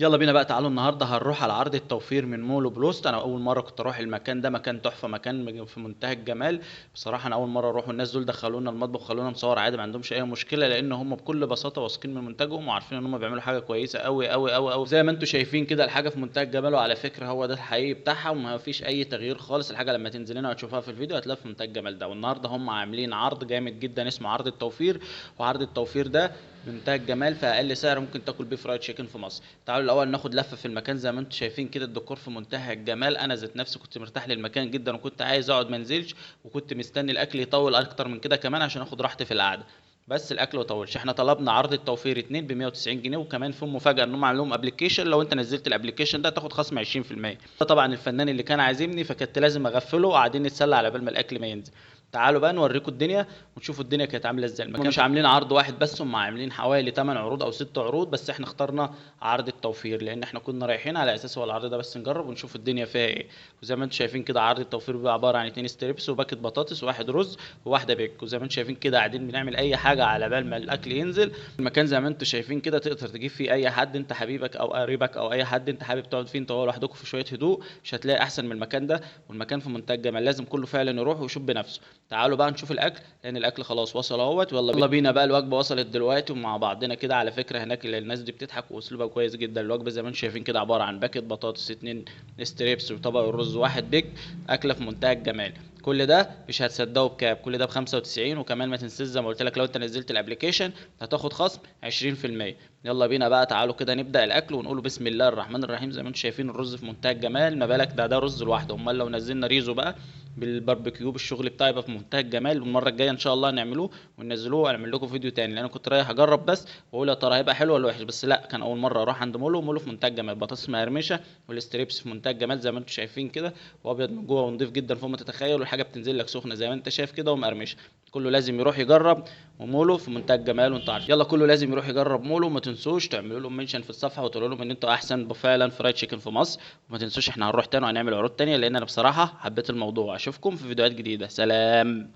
يلا بينا بقى، تعالوا النهارده هنروح على عرض التوفير من مولو بروست. انا اول مرة كنت اروح المكان ده، مكان تحفة، مكان في منتهى الجمال بصراحة. انا اول مرة اروح، والناس دول دخلونا المطبخ خلونا نصور عادي، ما عندهمش اي مشكلة، لان هم بكل بساطة واثقين من منتجهم وعارفين ان هم بيعملوا حاجة كويسة قوي قوي قوي قوي. زي ما انتم شايفين كده الحاجة في منتهى الجمال، وعلى فكرة هو ده الحقيقي بتاعها وما فيش اي تغيير خالص. الحاجة لما تنزل هنا وتشوفها في الفيديو هتلاقيها في منتهى الجمال ده. والنهارده هم عاملين عرض جامد جدا اسمه عرض التوفير، وعرض التوفير ده منتهى الجمال في اقل سعر ممكن تاكل بيه fried chicken في مصر. تعالوا الاول ناخد لفه في المكان. زي ما انتم شايفين كده الديكور في منتهى الجمال. انا ذات نفسي كنت مرتاح للمكان جدا، وكنت عايز اقعد ما انزلش، وكنت مستني الاكل يطول اكتر من كده كمان عشان اخد راحتي في القعدة، بس الاكل ما طولش. احنا طلبنا عرض التوفير 2 ب 190 جنيه، وكمان في مفاجاة ان هم عاملين application، لو انت نزلت ال application ده تاخد خصم 20%. ده طبعا الفنان اللي كان عازمني فكنت لازم اغفله، وقاعدين نتسلى على بال ما الاكل ما ينزل. تعالوا بقى نوريكم الدنيا ونشوفوا الدنيا كانت عامله ازاي. المكان مش عاملين عرض واحد بس، هم عاملين حوالي 8 عروض او 6 عروض، بس احنا اخترنا عرض التوفير لان احنا كنا رايحين على اساس هو العرض ده بس، نجرب ونشوف الدنيا فيها ايه. وزي ما انتم شايفين كده عرض التوفير بيبقى عبارة عن 2 strips وباكت بطاطس وواحد رز وواحدة بيك. وزي ما انتم شايفين كده قاعدين بنعمل اي حاجة على بال ما الاكل ينزل. المكان زي ما انتم شايفين كده تقدر تجيب فيه اي حد انت حبيبك او قريبك او اي حد انت حابب تقعد فيه انت وهو لوحدكم في شوية هدوء، مش هتلاقي احسن من المكان ده. والمكان في منتهى الجمال، لازم كله فعلا يروح ويشوف بنفسه. تعالوا بقى نشوف الاكل لان الاكل خلاص وصل اهوت. يلا بينا بقى، الوجبة وصلت دلوقتي ومع بعضنا كده. على فكرة هناك الناس دي بتضحك واسلوبها كويس جدا. الوجبة زي ما انتم شايفين كده عبارة عن باكت بطاطس، 2 strips، وطبق الرز، واحد بيك. اكله في منتهى الجمال. كل ده مش هتصدقوا بكام، كل ده ب 95. وكمان ما تنساش زي ما قلت لك لو انت نزلت ال application هتاخد خصم 20%. يلا بينا بقى، تعالوا كده نبدا الاكل ونقول بسم الله الرحمن الرحيم. زي ما انتم شايفين الرز في منتهى الجمال، ما بالك ده رز لوحده، امال لو نزلنا ريزو بقى بالباربيكيو بالشغل بتاعي يبقى في منتهى الجمال. والمرة الجاية ان شاء الله نعملوه وننزلوه ونعمل لكم فيديو تاني، لان انا كنت رايح اجرب بس واقول يا ترى هيبقى حلو ولا وحش، بس لا كان اول مرة اروح عند مولو. مولو في منتهى الجمال، بطاطس مقرمشه وال strips في منتهى الجمال زي ما انتم شايفين كده، وابيض من جوه ونضيف جدا فوق ما تتخيل، والحاجة بتنزل لك سخنة زي ما انت شايف كده ومقرمشه. كله لازم يروح يجرب، ومولو في منتهى الجمال وانتوا عارفين. يلا كله لازم يروح يجرب مولو. ما تنسوش تعملوا لهم mention في الصفحة وتقولوا لهم ان انتوا احسن فعلا fried chicken في مصر. وما تنسوش احنا هنروح تاني وهنعمل عروض تانية، لان انا بصراحة حبيت الموضوع. اشوفكم في فيديوهات جديدة، سلام.